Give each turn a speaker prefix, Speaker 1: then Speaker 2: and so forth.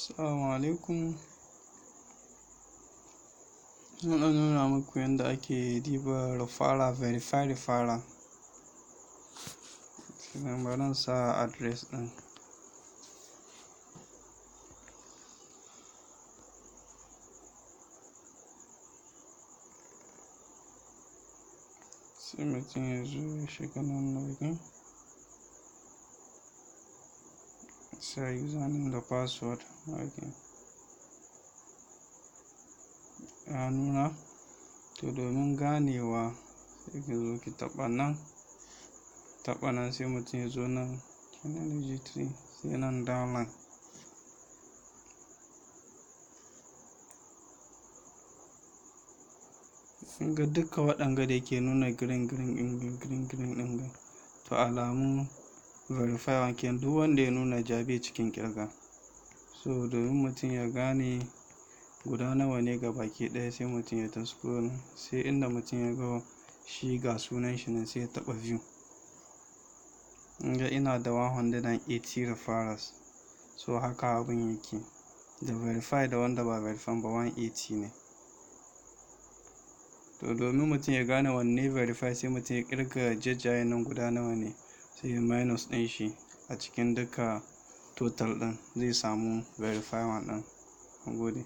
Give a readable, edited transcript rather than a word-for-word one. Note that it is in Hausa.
Speaker 1: Assalamu alaikum. Zan ɗan nuna muku yanda ake diba referral, verify referral. Sannan bari in sa address ɗin. Sai mutum ya zo ya shiga nan login. Sa username da password. Okay. Ya nuna. To domin ganewa sai ki zo ki taɓa nan. Taɓa nan sai mutum ya zo nan Energy 3 sai nan downline. Kun ga duka waɗanga da ke nuna green green ɗin green green ɗin ga, to alamun verify one kenan, duk wanda ya nuna ja bai cikin ƙirga. So domin mutum ya gane guda nawa ne gabaki ɗaya, sai mutum ya ta scrolling sai inda mutum ya ga shi ga sunan shi nan, sai ya taɓa view. Kun ga ina da 180 referrals. So haka abun yake. Da verify da wanda ba verify ba 180 ne. To domin mutum ya gane wanne verify, sai mutum ya ƙirga jajjayen nan guda nawa ne, sai ya minus ɗin shi a cikin duka total ɗin, zai samu verify one ɗin. Na gode.